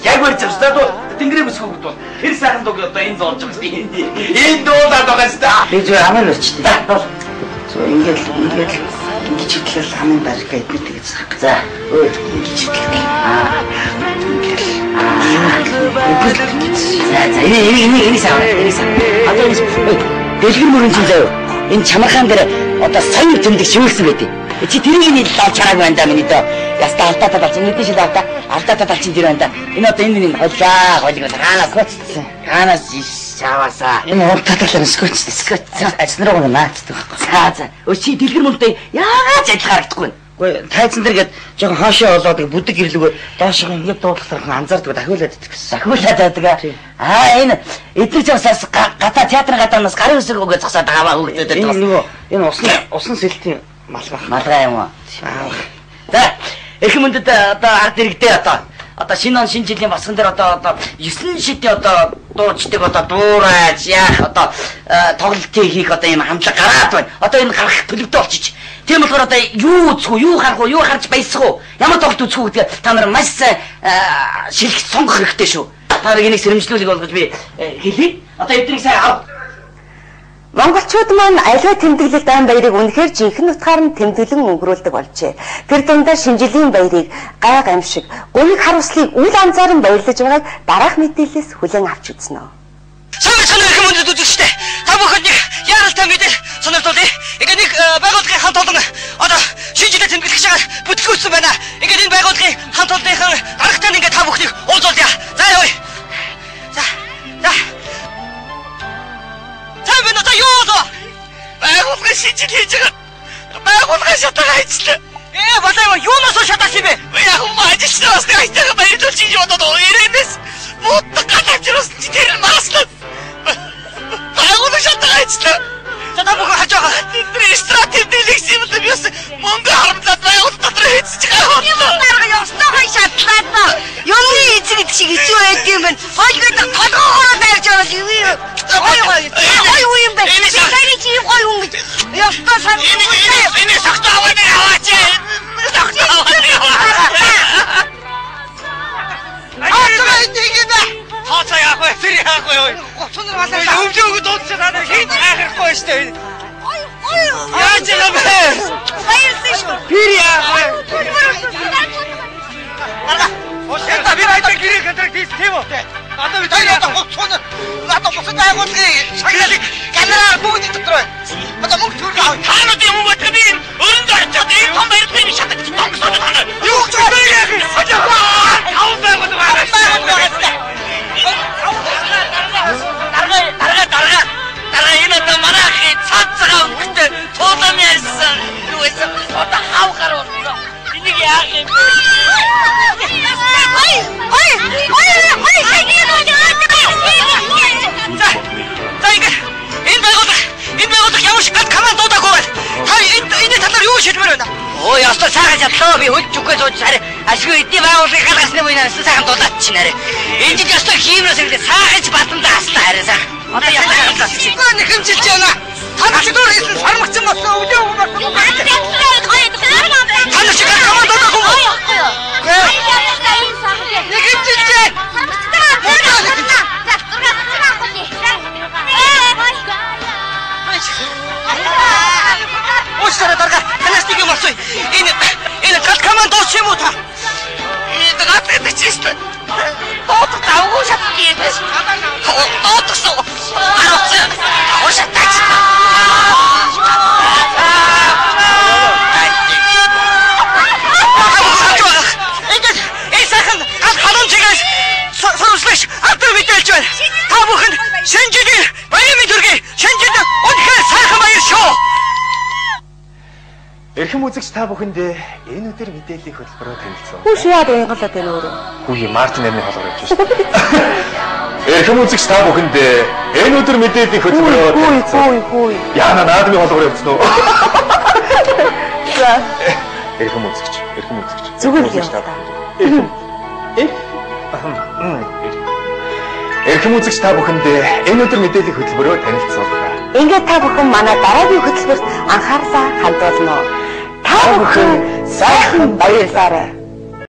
Яг барьж авсан. Дуу тэнгэрээ бүсгүй хөвгт бол тэр сайхан дууг одоо энэ зоолж байгаа юм. Энэ дуулаад байгаа юм да. Би зүгээр амын өрчтэй. Зөв ингээд ингээд ингэж хөтлөл хамгийн барька эдгээр тэгэж сах. За ингэж хөтлөл. Аа. За за энэ сав. Энэ сав. Одоо энэ дэлгэр мөрөн чинь заяа. Энэ чамархаан дээр одоо соёр тэмдэг шивэлсэн байдیں۔ Чи тэрийг нь л авч хараагүй байна да миний дөө. Яста алдаатай талчин мэдэн шил алдаа. Алдаатай талчин тэр байна да. Энэ одоо энэ миний холлаа. Холиг хаанаас скотчсан. Хаанаас чаваасаа. Энэ уртаа талаар скотч скотч. Ажнараа наацдаг байхгүй. За за. Өө чи дэлгэр мөрөнтэй яагаад ч адилхан харагдахгүй вэ? Үгүй тайзан дээр гээд жоохон хоошоо болоод бүдэг гэрлүүгээр доошоо ингээд дуудлахаар анзаардаг дахиулаад идэх гэсэн. Дахиулаад байдаг. Аа энэ эдгээр чавсаас гадаа театрын гадаанаас гарын үсэг өгөө зогсоод байгаа хүүхдүүдэд. Энэ нөгөө энэ усан сэлтийн малгай. Малгай юм уу? За эрхэм мөндөд одоо ард иргэдээ одоо шинэ он шинэ жилийн босгон дээр одоо 9 шидийн одоо дуучдаг одоо дуурайж яах одоо тоглолтыг хийх одоо юм хамтлаг гараад байна. Одоо энэ гарах төлөвтэй болчих. Тийм болохоор одоо юу үзэх үү, юу харах уу, юу харж баясах уу, ямар тоглолт үзэх үү гэдгээ та нар маш сайн шилэх сонгох хэрэгтэй шүү. Та нарыг энийг сэрэмжлүүлэг болгож би хэлье. Одоо эднийг сайн ав. Монголчууд маань аливаа тэмдэглэлт айн баярыг үнэхээр жинхэнэ утгаар нь тэмдэглэн өнгөрүүлдэг болжээ. Тэр дундаа шинэ жилийн баярыг гай гамшиг, гуниг харуулслыг үл анзааран баярлаж байгааг дараах мэдээлэлээс хүлээн авч үзнэ. Сайн сайн эрхэм мөндөд үзэгчтэй. Та бүхэнд нэг яаралтай мэдээлэл сонирхолтой. Ингээд нэг байгууллагын хамт олон одоо шинэ жилээ тэмдэглэж байгаа бүтлгүүцсэн байна. Ингээд энэ байгууллагын хамт олонныхан дарагтай ингээд та бүхнийг уулзуулъя. За явъя. За. За. Та бид одоо юу болов? Байгууллагын шинэ жил хийж байгаа. Байгууллагын шатаага хийчлээ. Болоо юунаас шатаасан юм бэ? Яг юм ажилчнаас нэг айтайхан баярлуулж хийж бодоод ирээнээс мууддаг гал авчруулсан чи тэр мааслаа. Байгууллага шатаага хийчлээ. За та бүхэн хаж байгаа. Тэдний стратеги дэлгэсэн юм л би бас мөнгө харамлаад байгууллага дотор хийчихэж байгаа юм. Дарга ёстой хай шатлаад ба. Юмны эзэг гэдэг шиг хэцүү байдаг юм байна. Хойлгоод толгоогоор дайрч байгаа юм юу? Гой гой. Гой үе юм байна. Би таны чи юм гой хүн гэж. Ёстой сан. Энэ согтоо аваа нэг аваач. Согтоо аваа нэг аваа. Аа нэг юм бэ. Тооцоо яах вэ? Тэр яах вэ? Гоцнор балаа. Өвлөөгөө дуудчихаа та нар хийж гайхахгүй шүү дээ. Яаж юм бэ? Баярлсан шүү. Тэр яах вэ? Арга. Ошоо би баятаа гэрээ контракт хийсэн тийм үү? Одоо би тэр одоо гоцнор надад бусад байгууллагын шагналыг галераа бүгд дотор байна. Одоо мөнгө төлөв авах. Та нар юм уу? Би өрөнд очиод ийм том барилгын шатаг тонгосоод та нар. Юу гэж бэ? Таван байгууллага байгаа. Дарга дарга энэ одоо манай ахын цад цагаан өнгөтэй туулам ярьсан юу байсан одоо хав гар болсон. Энийг яах юм бэ? Ой ой ой ой За за ингэ энэ байгууллага ямар шиг гал команд дуудаагүй байна. Та энэ талаар юу шилмээр байна? Ой ёстой сайхан чадлаа би хөлж үгүй сууж хараа. Ашгүй эдний байгууллагын гал гарсны буйнаа ёстой сайхан дуулаад чинь арай. Энэ жил ёстой хиймнээс ирлээ сайхан ч батан даслаа арай сайхан. Одоо ёстой сайхан даасан чинь. Нэг хэмжилж байна. Та нар дөр хийсэн сармагчин болсон өвлөө болсон. Та нар шиг гал команд дуудаагүй. Нэг хэмжилж байна. Уучлаарай дарга. Танаас нэг юм асууя. Энэ гал команд дууч юм уу та? Энэ гал гэдэг чинь шүү дээ. Дуудах давгүй шатдаг юм байна. Дуудахсан. Харуулсан. Давгүй шатаач. Ингээд энэ сайхан гал халуун чигээс сурвалжлагч алдар мэдээлж байна. Та бүхэнд шинэ жилийн баяр мэнд хүргэе. Шинэ жил үнэхээр сайхан баяр шүү. Эрхэм үзэгч та бүхэндээ энэ өдөр мэдээллийн хөтөлбөрөөр танилцсан. Хүүш яад уянгалаад байна өөрөө. Хүүе Мартин нарны хоолоор явж байна. Эрхэм үзэгч та бүхэндээ энэ өдөр мэдээллийн хөтөлбөрөөр танилцсан. Хүй хүй. Яна наадмын хоолоор явчихсан уу? За. Эрхэм үзэгч, эрхэм үзэгч. Зүгээр л юм та. Эрхэм үзэгч та бүхэндээ энэ өдөр мэдээллийн хөтөлбөрөөр танилцууллаа. Ингээд та бүхэн манай дараагийн хөтөлбөрт анхаарлаа хандуулна. Та бүхэн сайхан баярлаарай.